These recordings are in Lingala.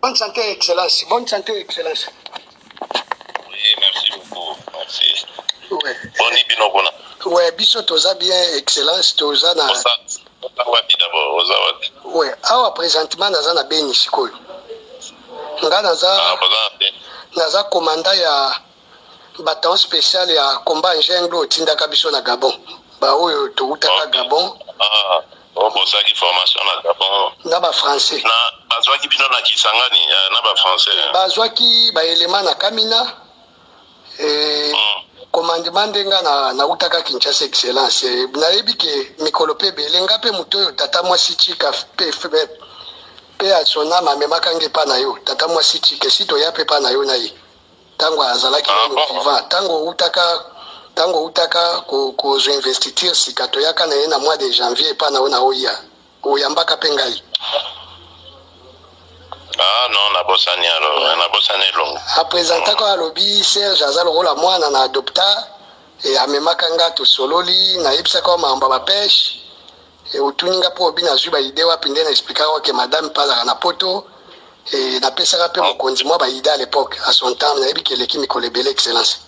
Bonne santé, Excellence. Bonne santé, Excellence. Oui, merci beaucoup. Merci. Ouais. Boni bino kuna. Ouais, biso toza bien, Excellence, toza na. Oza wapi d'abord? Oza wapi? Ouais, awa présentement naza na Beni sikoyo. Nga naza Ah, boza na Beni. Naza commandant ya bataillon spécial ya combat jungle otindaka biso na Gabon. Ba oyo towutaka Gabon. Ah. Oh, bozalaki formation na Gabon. Na ba français. Na bazwaki bino na Kisangani eh, na ba français. Eh. Bazwaki ba éléments na Kamina. Et commandement nde nga na nautaka Kinshasa, Excellence. Nayebi ke mikolo mpe ebele nga mpe moto oyo tata mwasi Chika mpe mpe asonama amemaka nge epa na yo, tata mwasi Chika, esi toya mpe epa na yo na ye ntango azalaki Ah, nano bon. vivant, ntango outaka kozwa investiture sika, toyaka na ye na mois de janvier epa na yo na oya oyambaka mpe ngai. Ah non, nabosani alors, nabosani elongo. Apresentaka, alobi Serge aza lokola mwana na adopta e, amemaka nga, tosololi, nayebisaka wa makambo ya bapêche e, otuni nga mpo obi nazwi baidées wapi, nde na expliquaka ke madame mpe azalaka na poto e, napesaka mpe mokonzi mwa baidées à l'époque, à son temps. Nayebi ke eleki mikolo ebele, Excellence,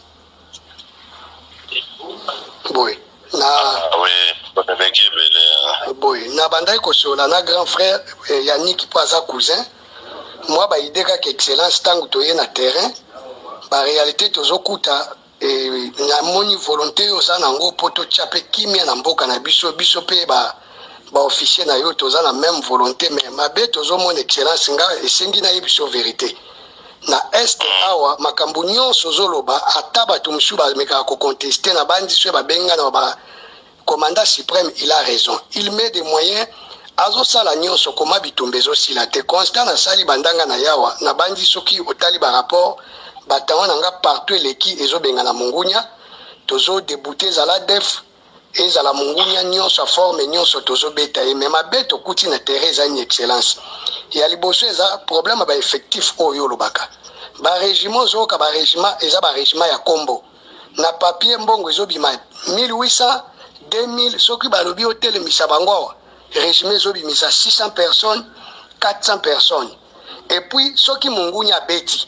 boye na Ah oui, eleki ebele. Hein. Boye na bandaki kosolola na grand frère Yannick mpo aza cousin, mwa baidées kaka, Excellence. Ntango toye na terrain, baréalité tozokuta namoni volonté oyo oza nango mpo totya mpe kimia na mboka na biso. Biso mpe ba baofficier na yo toza na même volonté, mais mabe tozomona, Excellence, nga esengi nayebi biso vérité na Est awa, makambo nyonso ozoloba, ata bato mosusu bamekaka kocontester na bandi so babenga na ba commandant suprême, il a raison, il met des moyens, azosala nyonso koma bitumba ezosila te. Constat nasali bandanga na yawa nabandi, soki otali barapport, batango na nga partout eleki ezobenga na mongunya, tozodébouter, ezala def, ezala mongunya nyonso, forme nyonso tozobeta ye. Mais mabe tokuti na terrain eza ni, Excellence, ya liboso eza problème ya baeffectif oyo olobaka. Barégiment ozoyoka, barégiment eza barégiment ya kombo na papier, mbongo ezobima 1800, 2000. Soki balobi otelemisa bango awa, régiment ezobimisa 600 personnes, 400 personnes. Et puis soki mongunya abeti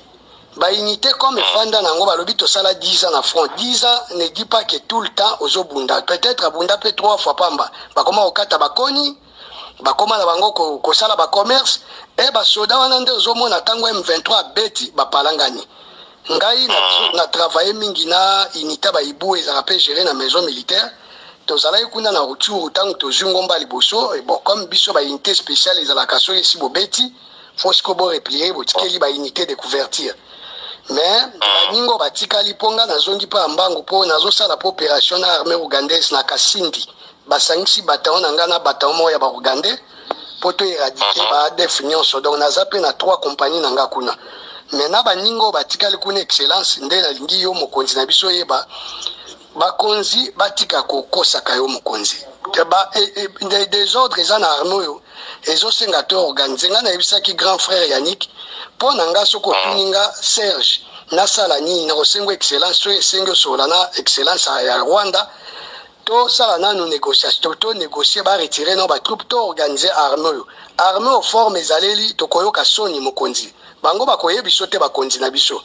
baunité comme efanda nango, balobi tosala 10 ans na front. 10 ans ne dit pas que tout le temps ozobunda. Peut-être abunda mpe 3 fois pamba, bakoma kokata bakoni, bakoma na bango kosala bacommerce e basoda wana nde ozomona ntango M23 abeti, bapalangani. Ngai na travaille mingi na unité baibu, ezalaka mpe géré na maison militaire. Tozalaki kuna na Rutshuru ntango tozwi ngomba liboso. Bon, comme biso baunité spéciale ezalaka, soki esi bobeti, faut siko boreplier, botikeli baunité de couverture. Mais baningo batikali, mpo nga nazongi mpo ya mbangu, mpo nazosala mpo opération na armée ougandaise na Kasindi. Basangisi bataillon na ngai na bataillon moko ya baougandais mpo toéradiquer baADF nyonso. Donc naza mpe na trois compagnie na nga kuna. Mais na baninga oyo batikali kuna, Excellence, nde nalingi yo mokonzi na biso oyeba, bakonzi batika kokosaka yo mokonzi. Désordre eza na armée oyo ezosenga to organiser. Ngai nayebisaki grand frère Yannick, mpo na nga soki otuni nga Serge nasala nini, nakosenga Excellence, soki esengi osolola na Excellence ya Rwanda, tosala nanu négociation, to négocier baretirer no batroupe, to organiser armée oyo. Armée oyo forme ezaleli, tokoyoka soni mokonzi, bango bakoyebi biso te. Bakonzi na biso,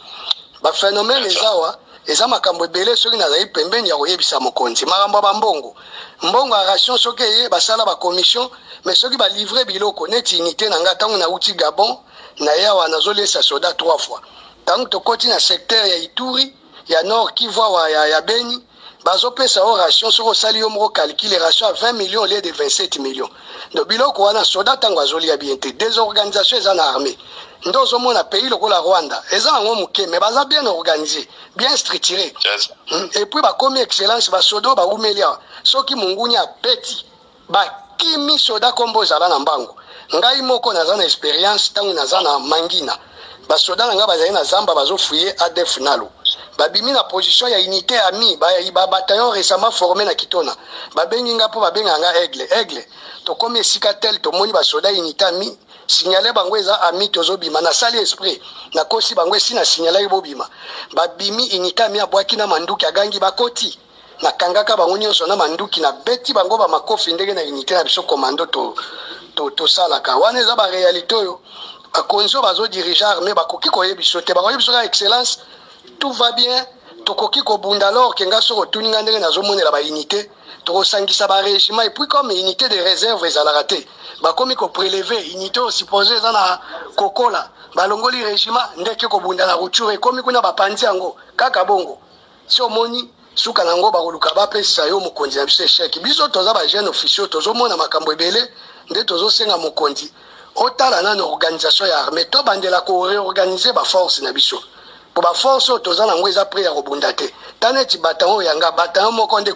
baphénomène eza awa, eza makambo ebele. Soki nazali pembeni ya koyebisa mokonzi makambo ya bambongo, mbongo ya ration, soki eye basala bacommission, mais soki balivrer biloko neti unité na ngai, ntango nauti Gabon na ye awa, nazolesa soda trois fois. Ntango tokoti na secteur ya Ituri, ya Nord Kivu awa, ya Beni, bazopesa yo ration, soki osali yo moko calcul, ration ya 20 millions au lieu de 27 millions. Donc biloko wana, soda ntango azolia bien te. Désorganisation eza na armée nde ozomona pays lokola Rwanda eza yango moke, mais baza bien organisé, bien structuré. Et puis bakomi, Excellence, basoda oyo baumeli awa, soki monguni abeti, bakimi, soda kombo ozala na mbango. Ngai moko naza na expérience. Ntango naza na Mangina, basoda na ngai bazali na zamba, bazofouiller ADF nalo, babimi na position ya unité ami ba bataillon récemment formé na Kitona. Babengi nga mpo babengaka nga Aigle. Aigle, tokomi esika tel, tomoni basoda unité ami, signale bango eza ami, tozobima. Nasali esprit, nakosi bango, esi na signalaki bobima. Babimi, unité ami abwaki na manduki, agangi bakoti, nakangaka bango nyonso na manduki, nabeti bango bamakofi ndenge na unité na biso commando tosalaka to wana. Eza baréalité oyo Bakonzi oyo bazodirige armée bakoki koyebi biso te. Bakoyebi biso kaka: "Excellence, tout va bien, tokoki kobunda." Alors ke nga, soki otuni nga ndenge nazomonela baunité, tokosangisa barégiment. Et puis, comme unité de réserve ezalaka te, bakomi koprélever unité oyo supposé eza na kokola. Balongoli régiment ndeke kobunda na Rutshuru, ekomi kuna, bapanzi yango kaka bongo. Si omoni suka na yango, bakoluka bapesa yo, mokonzi na biso, échec. Biso toza bajeune officier, tozomona makambo ebele. Nde tozosenga mokonzi otala nano organisation ya armée, tobandela koréorganiser baforce na biso, po baforce oyo toza nango eza prêt ya kobunda te. Ta neti bataillon oyo yanga, bataillon moko nde.